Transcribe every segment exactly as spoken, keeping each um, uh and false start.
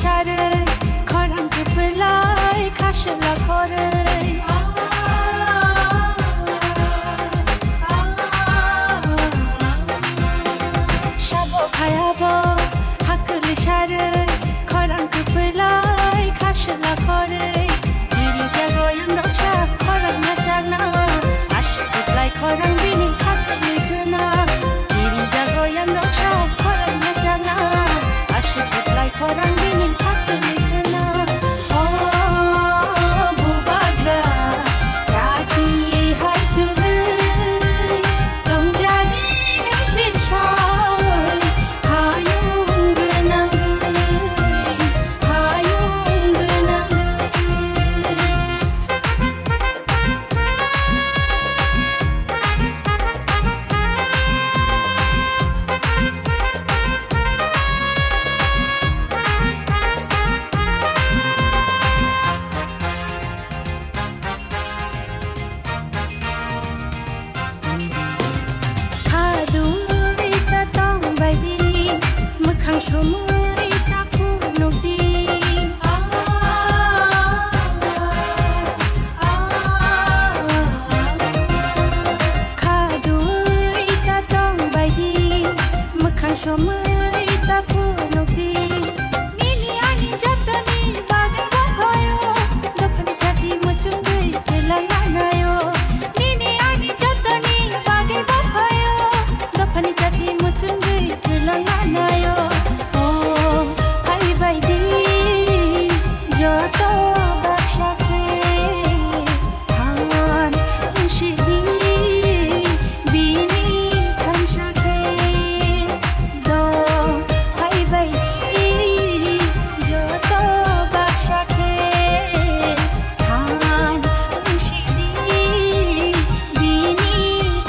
Sarwi khorang kwplai khaswla khorwi. Sabo phayabo hakli sarwi khorang kwplai khaswla khorwi. Diri jago yang roksa khorang na changna. Aswk kwplai khorang bini khakli khna. Diri jago yang roksa khorang na changna. Aswk kwplai khorang bini khakli khna. O bubagra, chati hai chungwi, tongjani nini sawi, hayung gwnangwi, hayung gwnangwi. Khadui ta tong baidi, mwkhang somui ta phunukdi. Khadui ta tong baidi, mwkhang somui ta phunukdi. Nini ani jotoni bagwi baphayo, dophani chati muchungwi kwlanganayo. Nini ani jotoni bagwi baphayo, dophani chati muchungwi kwlanganayo. O hai baidi joto baksa khe thangan wngsidi bini thansa khe. Do hai bai joto baksa khe than wngsidi bini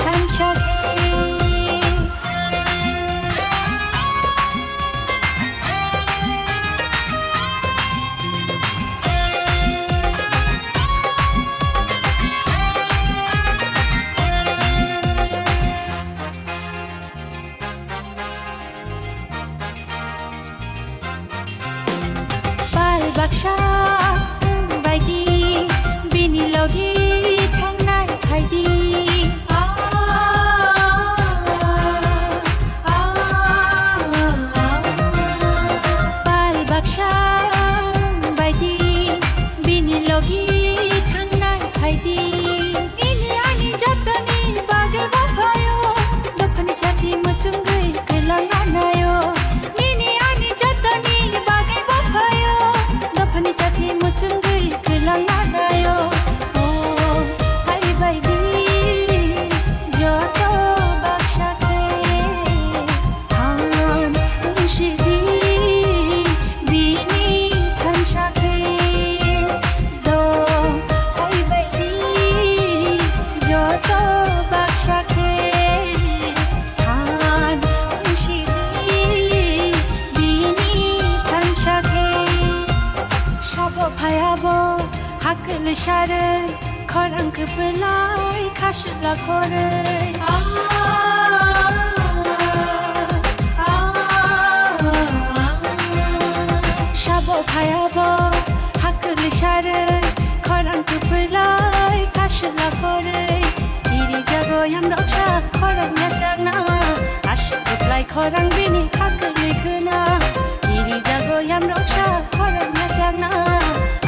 thansa khe. Pal baksa wng baidi, bini logi thangnai phaidi. Pal baksa wng baidi, bini logi thangnai phaidi. Nini ani jotoni bagwi baphayo, dophani chati muchungwi kwlanganayo. Nini ani jotoni bagwi baphayo, dophani chati muchungwi kwlanganayo. O hai baidi joto baksa khe than wngsidi bini thansa khe. Do hai baidi joto baksa khe than wngsidi bini thansa khe. Sabo phayabo hakli sarwi khorang kwplai khaswla khorwi. Sabo phayabo hakli sarwi khorang kwplai khaswla khorwi. Diri jago yang roksa khorang na changna. Aswk kwplai khorang bini hakli khna. Diri jago yang roksa khorang na changna.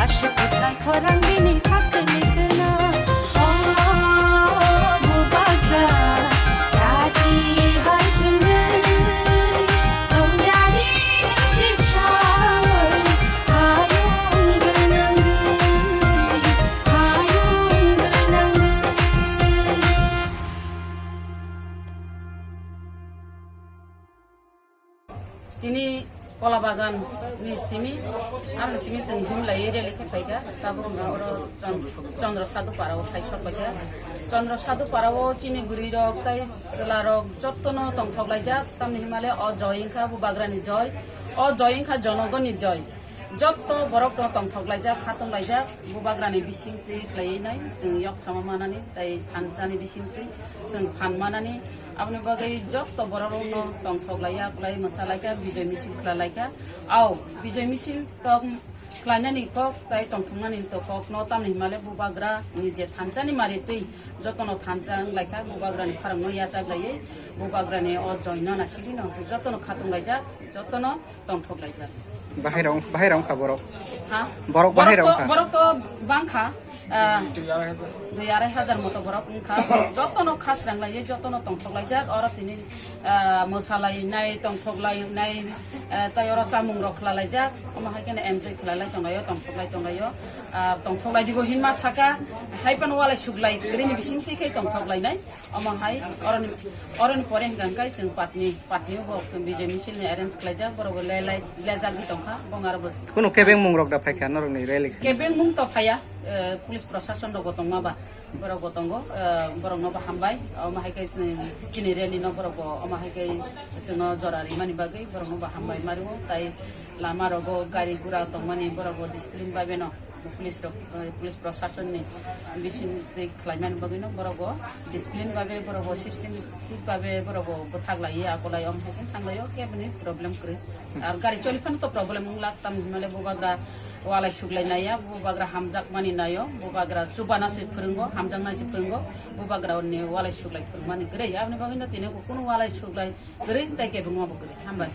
Aswk kwplai khorang bini hakli khna. O bubagra, chati hai chungwi, tongjani nini sawi, hayung gwnangwi, hayung gwnangwi. Tini Kola Bagan ni simi, aroni simi chwng himlai rally khe phaikha. Tabuk wngkha oro Chon-, Chandra Sadhu Para o sai sok phaikha. Chandra Sadhu Para o chini bwrwi rok tai chwla rok jottono tongthok laijak. Tamni himale o joy wngkha bubagrani joy, o joy wngkha jonogoni joy. Jotto borok no tongthok laijak, khatung laijak, bubagrani bisingtwi khlaiwi nai chwng yok sama manani tai thansani bisingtwi chwng phan manani. Aboni bagwi jotto bororokno tongthok laiya, kwlai mwsa laikha, bijoi misil khwla laikha. Au, bijoi misil tong khlainani kok tai tongthoknani to kok no tamni himale bubagra ni je thansa ni mari twi jotono thansa wng laikha, bubagra ni pharang no yachak laiwi, bubagra ni o joino na sigi no jotono khatung laijak, jotono tongthok laijak. Bahai rong, bahai rong kha borok. Ha? Borok bahai rong to, kha. Borok to bang kha. Ah, dui arai hajar moto borok wngkha. Jotono khasrang laiye, jotono tongthok laijak. Oro tini, ah, mwsa lainai, tongthok lainai, ah, tai oro chamung rok khwla laijak. Omo hai kheno enjoy khwla lai tonglaio, tongthok lai tonglaio. Ah, tongthok lai dibo hinma saka, hai phano walai suklai kwrwini bising twi khai tongthok lainai. Omo hai oroni, oroni pore hingka hingkai chwng patni, patni bo bijoi misil ni arrange khlaijak, borok bo le lai, lejak di tongkha, bong aro bo. Kuno kebeng mung rok da phaikha norok ni rally? Kebeng mung to phaya, eh, police prosason rok bo tongma ba, borok bo tongo, eh, borok no bo hambai, omo hai khe chwng chini rally no borok bo, omo hai khe chwngno jora rimani bagwi borok no bo hambai mario, tai lama rogo gari gura tongmani borok bo discipline bai beno. Police rok, eh, police prosason ni bising twi khlaimani bagwi no borok bo discipline babe, borok bo systematic babe, borok bo bwthak laiwi akolai om hai thanglaio, keboni problem kwrwi. Ar gari choli phano to problem wng lak tam himale bubagra walai suklai naiya, bubagra hamjak mani naio, bubagra chubana se phwrwngo, hamjakna se phwrwngo, bubagra ni walai suklai phwrwngmani kwrwi. Aboni bagwi no tini kuno walai suklai kwrwi tai kebengma bo kwrwi. Hambai.